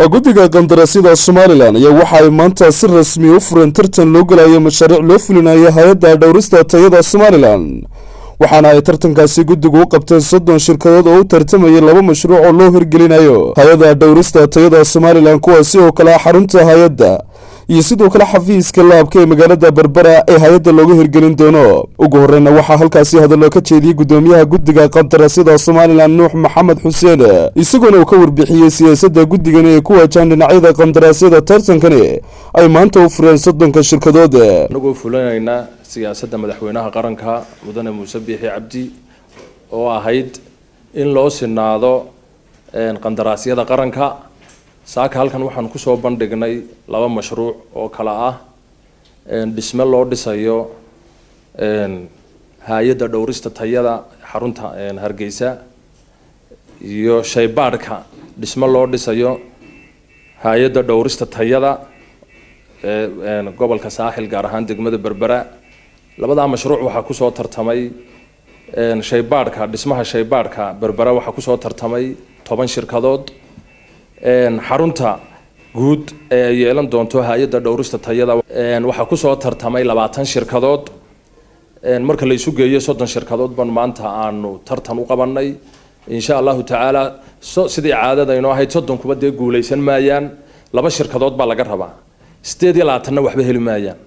Guddiga qandaraasyada Somaliland ayaa waxa ay maanta si rasmi u fureen tartan loo gelayo mashaariic loo fulinayo hay-adda dhowrista tayada Somaliland, waxaana ay tartankaasi guddigu u qabteen 30 shirkadood oo u tartamayay laba mashruuc oo loo hirgelinayo hay-adda dhowrista tayada Somaliland, kuwaasi oo kale ah xarunta hay-adda iyo sidoo kale xafiiska lab-ka ee magaalada Berbera ee hay-adda looga hirgelin doono. Ugu horeyna waxaa halkaasi hadallo ka jeediyey guddoomiyaha guddiga qandaraasyada Somaliland, Nuux Maxamed Xuseen, isagoona uu ka warbixiyey siyaasadda guddigani ee ku wajahan dhinacyada qandaraasyada tartankani ay maanta u fureen 30-ka shirkadood. Anagoo fulinaynaa siyaasadda madaxweynaha qaranka, Mudane Muuse Biixi Cabdi, oo ahayd in loo sinaado qandaraasyada qaranka, saaka halkan waxaan kusoo bandhignay laba mashruuc oo kala ah dhisme loo dhisayo hay-adda dhowrista tayada xarunta Hargeysa iyo shaybaadhka, dhisme loo dhisayo hay-adda dhowrista tayada ee gobolka Saaxil, gaar ahaan degmada Berbera. Labadaa mashruuc waxaa kusoo tartamay shaybaadhka, dhismaha shaybaadhka Berbera waxaa kusoo tartamay 10 shirkadood. Xarunta guud ee ay yeelan doonto hay-adda dhowrista tayada waxaa kusoo tartamay 20 shirkadood. Marka la isu geeyo, 30 shirkadood ban maanta aanu tartan u qabanay. Insha Allahu tacaala, sidii caadada inoo ahayd, 30-kuba dee guuleysan maayaan. Laba shirkadood baa laga rabaa, 28-na waxba heli maayaan.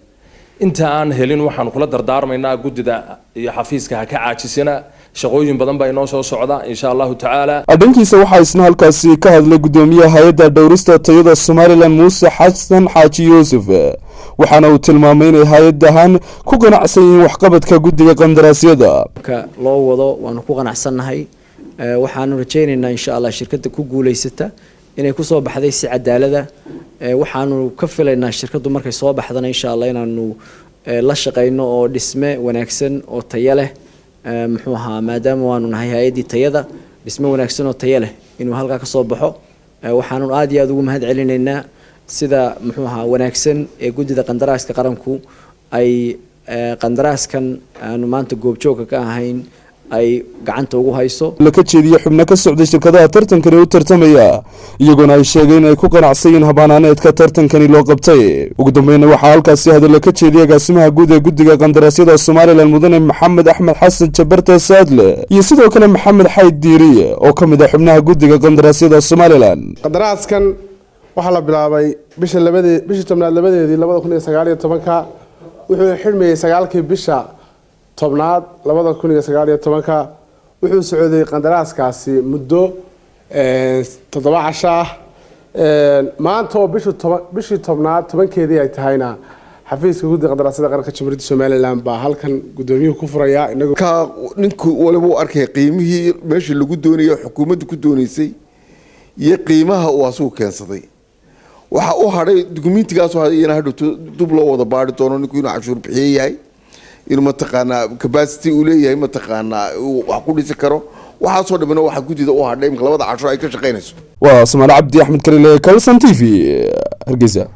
Inta aan helin waxaan kula dardaarmaynaa guddida iyo xafiiska: ha ka caajisina, shaqooyin badan baa inoo soo socda, insha Allahu tacaala. Dhankiisa waxaa isna halkaasi ka hadlay guddoomiyaha hay-adda dhowrista tayada Somaliland, Muuse Xasan Xaaji Yuusuf, waxaana uu tilmaamay inay hay-ad ahaan ku qanacsan yihiin waxqabadka guddiga qandaraasyada. Loo wado waanu ku qanacsannahay. Waxaanu rajaynaynaa, insha Allah, shirkadda ku guuleysata inay kusoo baxday si cadaalada. Waxaanu ka filaynaa shirkaddu markay soo baxdana, insha Allah, inaanu la shaqeyno oo dhisme wanaagsan oo tayo leh, muxuu ahaa, maadaama waanu nahay hay-addii tayada, dhisme wanaagsan oo tayo leh inuu halkaa kasoo baxo. Waxaanu aad iyo aada ugu mahad celinaynaa sida, muxuu ahaa, wanaagsan ee guddida qandaraaska qaranku ay qandaraaskan aanu maanta goobjoogka ka ahayn ay gacanta ugu hayso. La ka jeediyey xubno ka socday shirkadaha tartankani u tartamaya, iyagoona ay sheegeen inay ku qanacsan yihiin habaanaaneedka tartankani loo qabtay. Ugu dambeyna waxaa halkaasi hadallo ka jeediyey agaasimaha guud ee guddiga qandaraasyada Somaliland, Mudane Maxamed Axmed Xasan Jabarte Saadle, iyo sidoo kale Maxamed Xayd Diiriye oo ka mid ah xubnaha guddiga qandaraasyada Somaliland. Qandaraaskan waxaa la bilaabay bisha labadee, bishii 10aad 2deedii 2019-ka. Wuxuu xidhmayey 9-kii bisha 10aad 2019-ka. Wuxuu socday qandaraaskaasi muddo 7 casho ah. Maanta oo bishu toban, bishii 10aad 10-keedii ay tahayna, xafiiska guddiga qandaraasyada qaranka Jamhuuriyadda Somaliland baa halkan guddoomiyuhu ku furayaa inagoo Ka ninku waliba u arkaya qiimihii meesha lagu doonayo, xukuumaddu ku dooneysay, iyo qiimaha uu asigu keensaday. Waxa u hadhay dukumentigaas iyana hadhowto dub loo wada baari doono ninku inuu cashuur bixiye yahay, inuu mataqaanaa capacity uu leeyahay, mataqaanaa uu wax ku dhisi karo. Waxaasoo dhamina waxaa guddida u hadhay imika 2-da casho ay ka shaqaynayso. Waa Samaale Cabdi Axmed Karile, Kalson TV, Hargeysa.